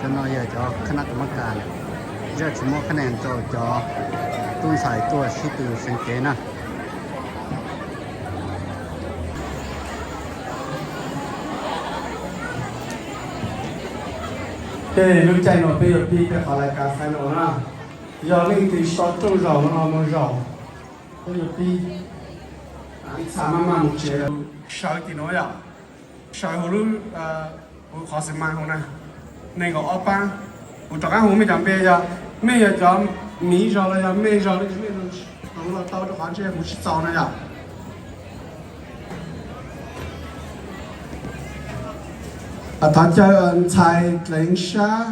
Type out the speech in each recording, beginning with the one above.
No yog cov khab nab tus mab kas, zaj tsis muab khab nees rau cov tub ntxhais tuaj sib tw seev cev na. Ces lub caij no peb yuav pib peb qhov lais kas final na, yog leej twg so rooj zaum no mus zaum, peb yuav pib. Ib txha maj maj mus tsev, sawv tim nuav yom, sawv huv lub, huv qhov xis mas huv na, nees nkaum ob paab. Kuv rov qaab hu mej cov npe, yog mej yog cov miv zog los yog mej zog lub tsis mej los tau rau qhov ntshe hu tsis txaus no yom. Thov caw ntxhais dleev sab.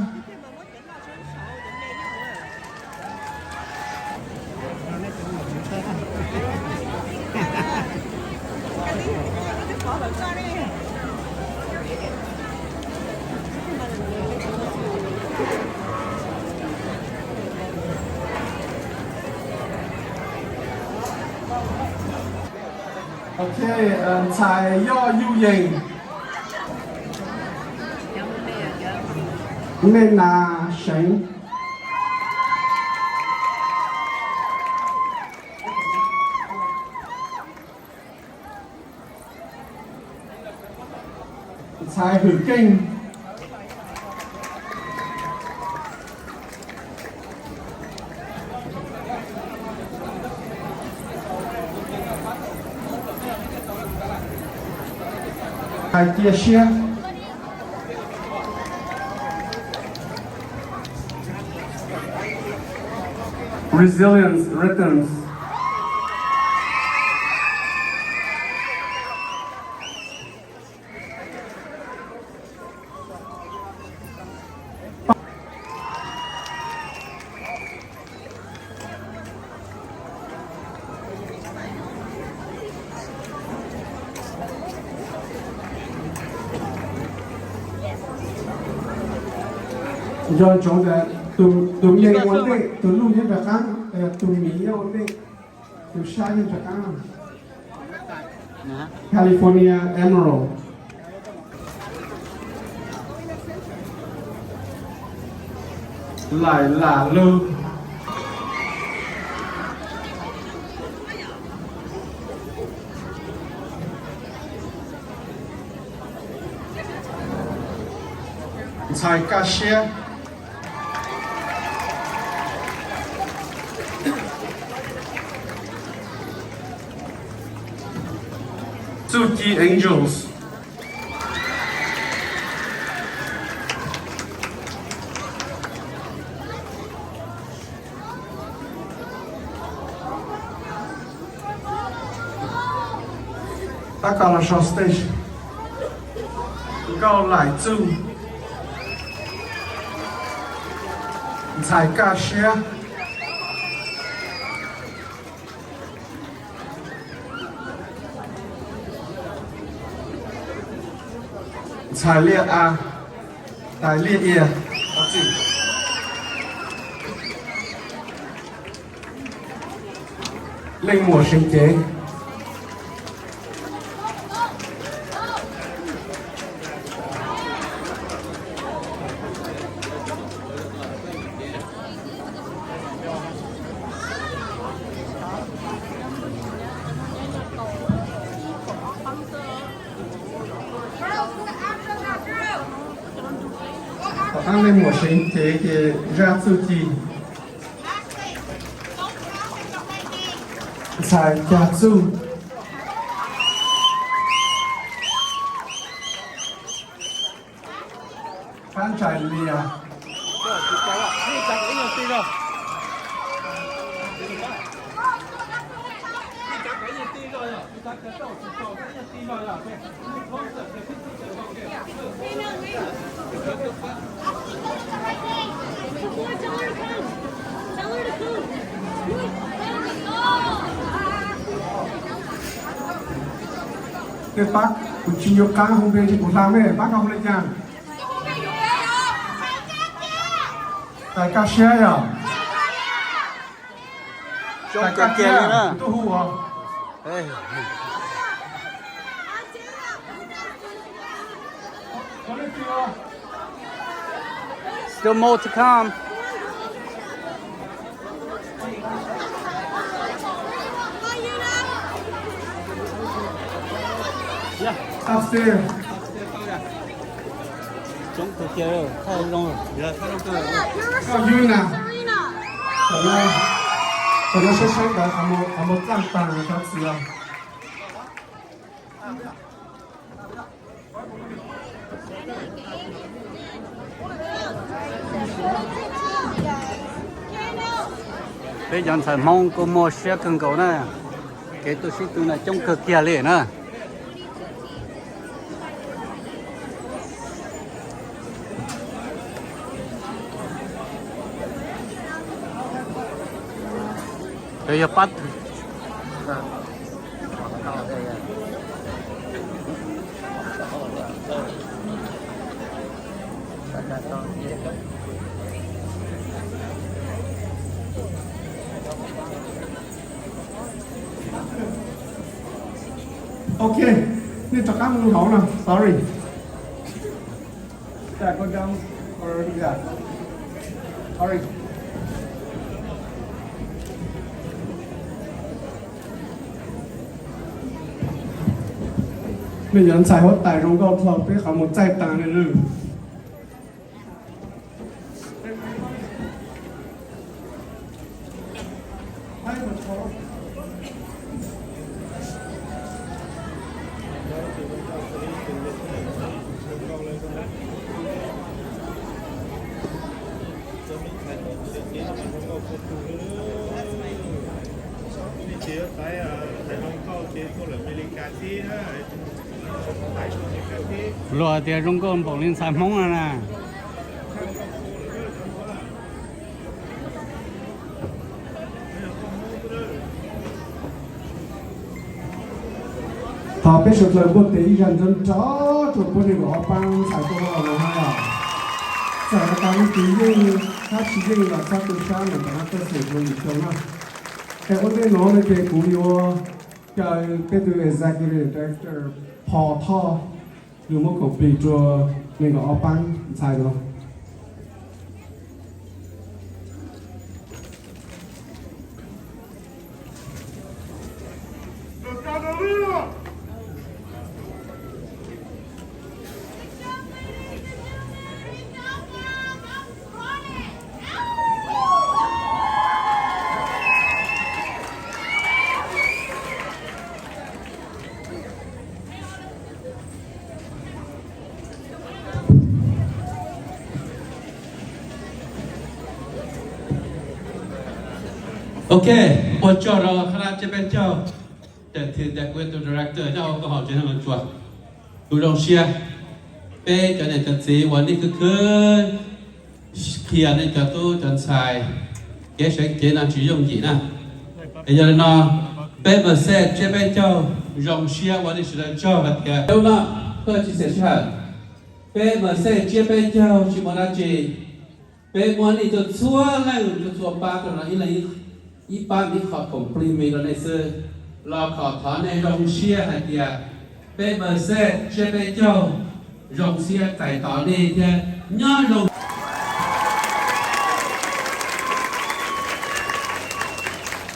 Ok, ntxhais Yoj Yuj Yees, Mej Nas Seev. Ntxhais Hwm Keej. Hais cia siab. Resilience Rhythms. Nco ntsoov tias tus me ua ntej, tus luj nyob nram qab, tus miv nyob ua ntej, tus sab nyob nram qab. California Emerald. Laim lam lug. Ntxhais Kaj Siab. Txuj Ci Angels. Tab kom los sau stage. Nkauj Laim Txuj. Ntxhais Kaj Siab. Ntxhais Liaj A, Tais Liaj Ia. Leej muam seev cev. Tom qab leej muam seev cev ces zaj txuj ci. Ntxhais Cag Txuj. Phab Ntsaim Lias. Tej pab kuv tsis nco qab hu npe, tsis kuv hla me pab koj hu le caag. Tais Kaj Siab yog. Tais Kaj Siab, kuv tuaj hu os. Ua leej twg os? Still more to come. Upstairs. Coob kawg kiag, thaj zoo. Koj Yuna. Tam no, tam no saib saib ntawd qhov muag txaj tas cov txiv os. Peb cov ntxhais Hmoob kuj muaj siab kawg nkaus na, kev tuaj sib tw no coob kawg kiag li na. Cov yog pab. Ok, nej rov qab mus hauv no, sorry. Nej cov ntxhais huab tais zoo nkauj dhau, peb qhov muag txaj tas li. Luag hais tias zoo nkauj npaum li ntxhais Hmoob no na. Thov peb sawv daws npuaj tes ib zag nrov nrov rau puab neeg nkaum ob paab ntxhais tuaj hauv no hab. Txawm has tas leej twg yeej hab tsis yeej los txhob tu sab ntawm no tuaj xeem rua yim caug na. Es ua ntej nuav no ces kuv yuav caw peb tug Executive Director Paul Thoj, nws muab khoom plig rua neeg nkaum ob paab ntxhais no. Ok, ua tsaug rau qhab lab tsiab peb caug, Executive Director nyob hauv koom haum tsev neeg Los Tsuas. Kuv zoo siab, peb cov niam cov txiv uas nej khwv khwv qhia nej cov tub cov ntxhais kev seev cev no tsis yooj yim na. Es yog li no, peb Merced tsiab peb caug zoo siab ua nej sawv daws tsaug hais tias hnub no tuaj tsis txiaj sij hawm. Peb Merced tsiab peb caug tsis muaj dab tsi, peb muab nej txhua leej txhua pab rau no ib leeg ib pab ib qho compliment rau nej xwb, los kom thov nej zoo siab hais tias peb Merced tsiab peb caug zoo siab txais tos nej thiab nyob zoo.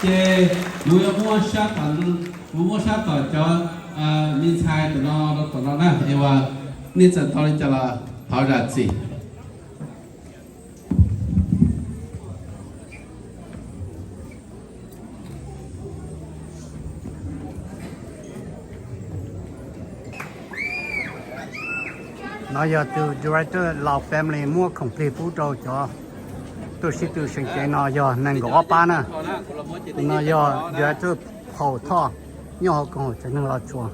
Ces kuv yuav muab sab tom, kuv muab sab tom cov me ntxhais tom no, tom no na, es uas nej txawm tau li cas los thov zam txim. No yog tus director Laus family muab khoom plig pub rau cov tuaj sib tw seev cev no yog nees nkaum ob pab na. Tus no yog director Paul Thoj nyob hauv koom haum tsev neeg Los Tsuas.